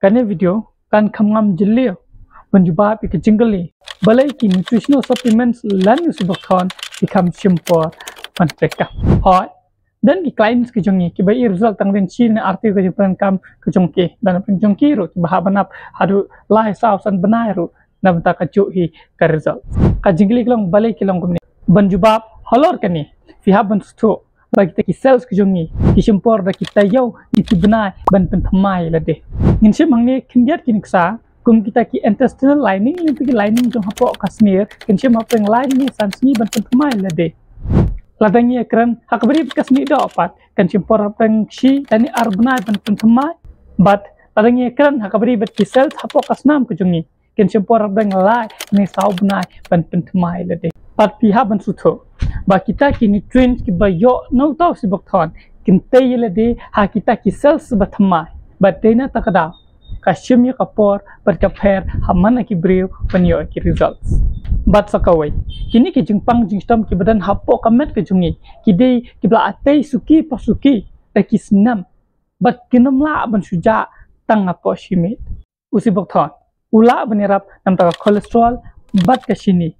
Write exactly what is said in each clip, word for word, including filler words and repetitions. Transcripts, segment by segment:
Kane video kan kham ngam jylliew ban jubab ïa ka jingkylli balei ki nutritional supplements lane u Seabuckthorn ki kham shim por ban treikam. Hooid, don ki clients ki jong ngi kiba ïoh result tang dien shi ne ar taïew ka jingpyntreikam ka jong ki, don ki jong ki ruh kiba hap ban ap haduh lai saw san bnai ruh na bynta ka juh hi ka result. Ka jingkylli ka long balei ki long kumne. Ban jubab halor kane, phi hap ban sngewthuh ba kita ki cells ki jong ngi ki shim por da ki taïew ne ki bnai ban pynthymmai lade. Ngin shim hangne khyndiat ki nuksa kum kita ki intestinal lining ne ki lining jong hapoh ka snier, kin shim hapdeng lai ne san sngi ban pynthymmai lade. Lada ngi ïakren ha kaba ri bad ka snieh doh pat kan shim por hapdeng shi lane ar bnai ban pynthymmai. Bad lada ngi ïakren ha kaba ri bad ki cells hapoh ka snam ka jong ngi, kin shim por hapdeng lai ne saw bnai ban pynthymmai lade. Bad phi hap ban sngewthuh ba kita ki nutrients kiba ïoh na uta u Seabuckthorn kin tei ïa lade ha kita ki cells ba thymmai. Bad dei na kata ka daw ka shim ïa ka por bad ka pher ha man la ki briew ban ïoh ki results. Bad sa kawei, kine ki jingpang jingshitom kiba don hapoh ka met ka jong ngi ki dei kiba la tei suki pa suki da ki snem bad kin ym lah ban shu jah tang hapoh shi miet. U Seabuckthorn u lah ban ïarap na bynta ka cholesterol bad ka shini.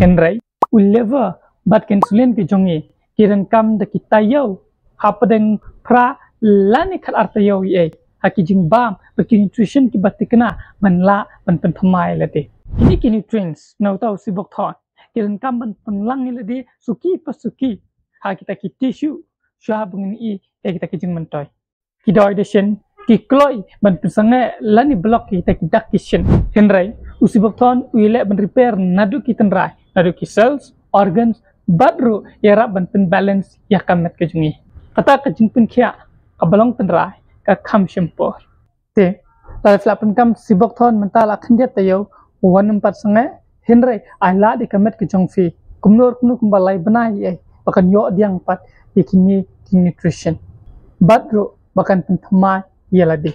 Hynrei u liver bad ka insulin ka jong ngi ki donkam da ki taïew hapdeng phra lane khatar taïew ïa ei ha ki jingbam bad ki nutrition kiba thikna ban lah ban pynthymmai lade. Kine ki nutrients na uta u Seabuckthorn ki donkam ban pynlang ïa lade suki pa suki ha kita ki tissue shuwa ba ngin ïoh ïa kita ki jingmyntoi. Ki doi dashin ki kloi ban pynsangeh lane block ïa kita ki dak ki shin. Hynrei u Seabuckthorn u ïaleh ban repair naduh ki tynrai, naduh ki cells, organs, bad ruh ïarap ban pynbalance ïa ka met ka jong ngi. Kata ka jingpynkhiah kaba long tynrai ka kham shim por. Te lada phi la pyndonkam Seabuckthorn mynta la khyndiat taïew, wat nym pat sangeh, hynrei ai lad ïa ka met ka jong phi kumno kumno kumba lai bnai ïa ei ba kan ïoh pdiang pat ïa kine ki nutrition bad ruh ba kan pynthymmai ïa lade.